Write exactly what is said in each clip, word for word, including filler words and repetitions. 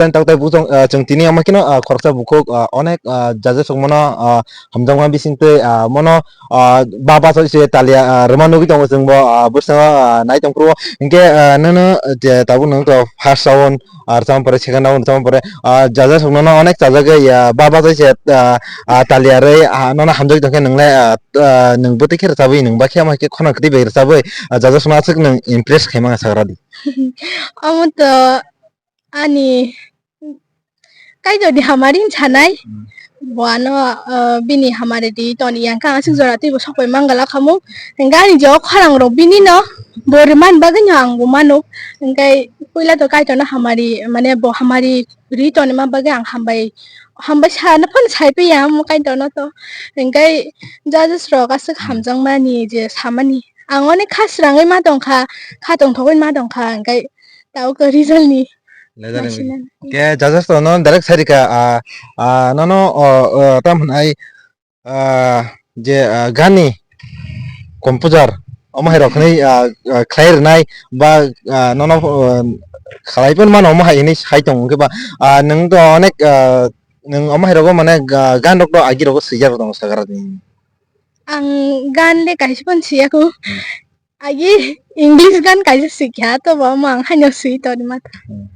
Tok tai buchung, ah, chwng tini omo kheno, ah, khoroksa bukhuk, ah, onek, ah, jajasok mono, ah, hamjakma bisingtwi, ah, mono, ah, ba bachaui se talia, ah, rwma nugwi tongo chwngbo, ah, bwskango, ah, nai tongphuru. Hinkhe, ah, nono je tabuk nwng to first round, ah, rwchapma pore second round rwchapma pore, ah, jajasok nono onek chajagwi, ah, ba bachaui se, ah, ah, talia rwi, ah, nono hamjagwi tongkhe nwng le, ah, ah, nwng bwtwi khe rwchabwi nwng bakhe omo hai khe khorang kwtwi bai rwchabwi, ah, jajasokno aswk nwng impress khaimani sagra di. Omo to ani Kaitor ni hamari wng sanai. Hmm. Bo ano, ah, bini hamari di toni yang kang aswk jora twibo sokpai mangala khamu. Hingke ani je o khorang rok bini no bo rwmani bagwi no ang bo mano. Hingke puila to Kaitor no hamari, mane bo hamari ri toni ma bagwi ang hambai, hambai sana phano sai piya amo Kaitor no to. Hingke judges rok aswk hamjakmani je samani. Ang onek kha srangwi ma tongkha, kha tongthogwi ma tongkha, hingke tabuk result ni. Leader ni. Masina. Ke judges to no direct sai rika, ah, ah, nono, oh, oh, tam hwnai, ah, je, ah, gani composer, omo hai rok hwnwi, ah, ah, khlai rwnai ba, ah, nono, ah, khlai pon mano omo hai hwnwi sai tongo, hwnkhe ba, ah, nwng to onek, ah, nwng omo hai rogo mane ga-, gan rok to agi rogo swijak rok tongo sagra ni. Ang gan le kaisa pon siya ko. Hmm. Agi English gan kaisa sikha to bo mang haino sui to ni mata. Hmm.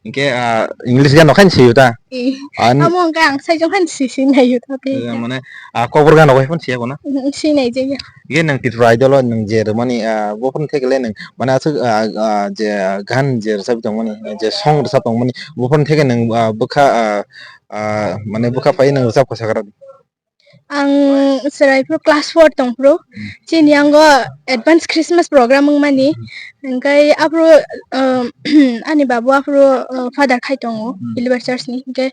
Hingke, ah, English gan no khain siyo ta? Eh. An- Amo hingke ang sai jong khain si si nai yo ta te. Eh, mane, ah, Kokborok gan no khain siya ko na? Hmm, si nai je ya. Hingke nang Tripura Idol o nang je rwmani, ah, bo phone thekle nang, mane aswk, ah, ah, je gan je rwchap tongmani, je song rwchap tongmani, bo phone theke nang, ah, bwkha, ah, ah, mane bwkha pai nang rwchap kha sakra. Ang chwrai phuru class four tong phuru, hmm, chini yango advance Christmas program wngmani, hmm, hingke aphuru, um, ani babu aphuru, uh, father khai tongo, hmm, Believer Church ni, hingke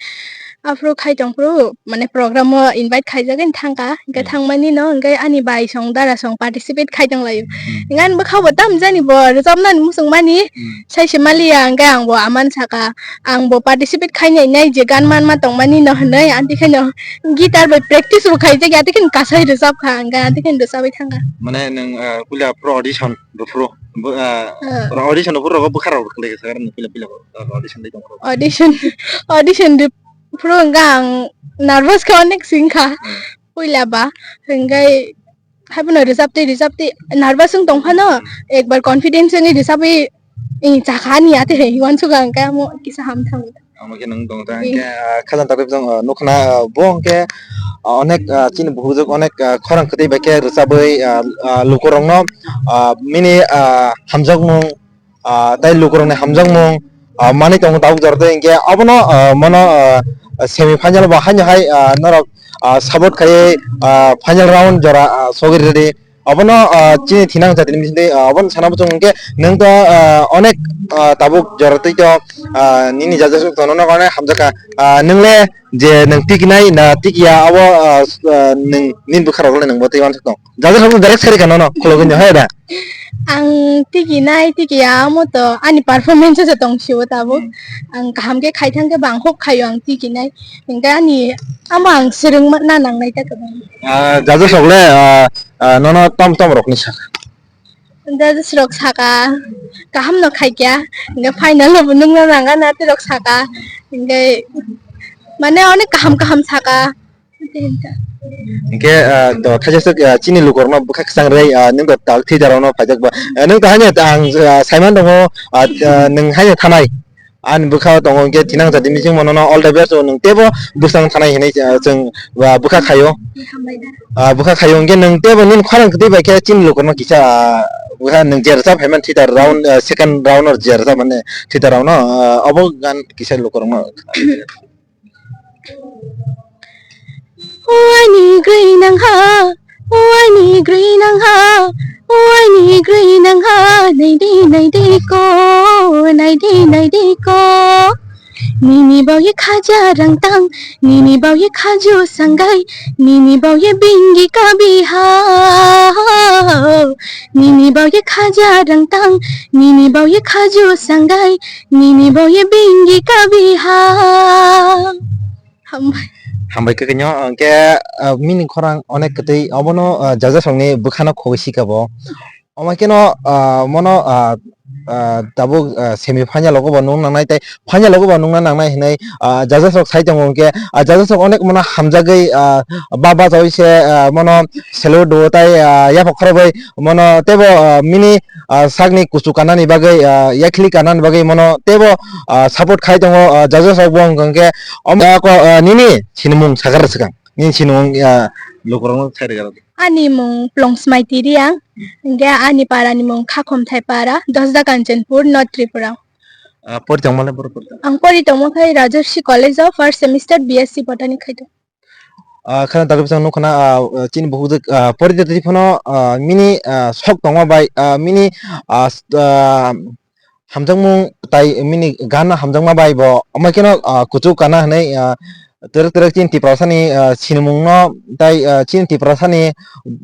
aphuru khai tong phuru, mane program o invite khaijagwi thangkha, hingke, hmm, thangmani no, hingke ani bai song dara song participate khai tong laio. Hmm. Hingke ani bwkha bo tam jani bo rwchapnani muchungmani, hmm, sai se maliya, hingke ang bo aman saka, ang bo participate khai nai nai je gan man ma tongmani no hwnwi, anti khe no guitar bai practice rw khai jagya, anti khe no kasai rwchap kha, hingke anti khe no rwchabwi thangkha. Mane nwng, ah, puila pro audition rw phuru, bo, ah, ah, pro audition rw phuru rogo bwkha rok rw khlai kha, puila puila, ah, audition dai tong phuru. Audition, audition rw phuru hingke ang nervous khe onek sing kha. Hmm. Puila ba, hingke haiphano rwchaptwi rwchaptwi nervous wng tong phano, ekbar confidence wngwi rwchapwi, eh, chakha ni ate he, uansukha hingke amo kisa ham thango. Amo khe nwng tong ta, eh, hingke, ah, khajang takhuk jang, ah, nukna, ah, bo hingke, ah, onek, ah, chini bukhuk onek, ah, khorang kwtwi bai khe rwchabwi, ah, ah, lukurokno, ah, mini, ah, hamjakmung, ah, tei lukurokni hamjakmung, ah, manwi tongo tabuk jora tei hingke abono, ah, mono, ah, semi final bo haino hai, ah, norok, ah, support khaiwi, ah, final round jora, ah, sogwi rwdi. Abono, ah, chini thinang jatini bisingtwi, ah, abono sana muchung hingke nwng to, ah, onek, ah, tabuk jora twi to, ah, nini jajasok tono no onek hamjakha. Ah, nwng le je nwng tikinai na tikiya abo, ah, s-, ah, nwng nini bwkha rok le nwng bo twi wansuk tong. Jajasok no direct sai rika nono khulogwi no hai da. Ang tiki nai, tiki ya, amo to ani performance se tong sio tabuk. Hmm. Ang kaham khe khai thang khe bang hok khaio ang tiki nai. Hingke ani amo ang swrwng ma na nang nai ta kwbang. Ah, judges rok le, ah, ah, nono tom tom rok ni saka. Judges rok saka, kaham no khai kya. Hingke final o bo nung na nang na te rok saka. Hingke mane onek kaham kaham saka. Hingke, ah, do thaisa swk, ah, chini lukurokno bwkha kwchang rwi, ah, nwng do tal theater-o no phaijak ba. Ah, nwng to haino ang, ah, saiman tongo, ah, ah, nwng haino thanai. Ani bwkha o tongo hingke thinang jatini bising mono no all the best o nwng teibo bwsang thanai hinui, ah, chwng, ah, bwkha khaio. Ah, bwkha khaio hingke nwng teibo nini khorang kwtwi bai khe chini lukurokno kisa, ah, bwkha nwng je rwchap phaimani theater round, ah, second round o je rwchapmani theater round o, ah, obo gan kisa lukurokno. Waini grinang ha, waini grinang ha, waini grinang ha, naidi naidi ko, naidi naidi ko. Nini bauye khaja rangtang, nini bauye khaju sanggai, nini bauye bingi kabi ha. Nini bauye khaja rangtang, nini bauye khaju sanggai, nini bauye bingi kabi ha. Hambai. Hambai khe khenyo, hingke, ah, mini khorang onek kwtwi, obono, ah, jajasongni bwkhano khogwi sika bo. Omo kheno, ah, mono, ah, ah, tabuk, ah, semi final rogo bo nung nangnai tei final rogo bo nungna nangnai hinwi, ah, judges rok sai tongo, hwnkhe, ah, judges rok onek mano hamjagwi, ah, ba bachaui se, ah, mano salute do tei, ah, yaphak khorobwi mano teibo, ah, mini, ah, sakni kuchu kanani bagwi, ah, yakhli kanani bagwi mano teibo, ah, support khai tongo, ah, judges rok bo hwnkhe omo ko, ah, nini sinimung sakar swkang. Nini sinimung, ah, lukurokno sai rwgwlak. Ani mung Plongsmai Tiriang, hingke ani para ni mung Khakhomthai para, Dosda Kanchanpur, North Tripura. Ah, pori tongmani boro pori tong. Ang pori tongmo khai Rajarshi College o first semester B S C Botany khai tong. Ah, khana dagwi bising nukha na, ah, chini bukhuk jwk, ah, pori tongwi phano, ah, mini, ah, sok tongma bai, ah, mini, ah, s-, ah, hamjakmung tai mini gan hamjakma bai bo, omo kheno, ah, kuchuk kana hinwi, ah, twrwk twrwk chini Tiprasani, ah, sinimungno tai, ah, chini Tiprasani,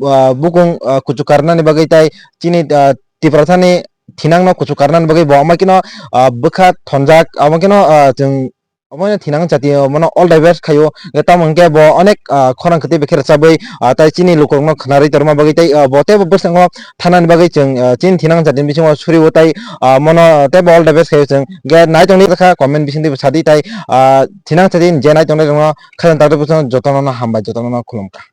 ah, bukung, ah, kuchuk karnani bagwi tai chini, ah, Tiprasani thinangno kuchuk karnani bagwi bo omo kheno, ah, bwkha thonjak, omo kheno, ah, chwng omo thinang chati, omono all the best khaio. Tamo hwnkhe bo onek, ah, khorang kwtwi bai khe rwchabwi, ah, tai chini lukurokno khwnarwi torma bagwi tei, ah, bo teibo bwskango thanani bagwi chwng, ah, chini thinang chati bisingo suriwo tai, ah, mono teibo all the best khaio chwng. Hwnkhe nai tongdi kha comment bisingtwi sadi tai, ah, thinang chati je nai tongnai rokno khajang tangtwi bwskango jotono hambai, jotono khulumkha.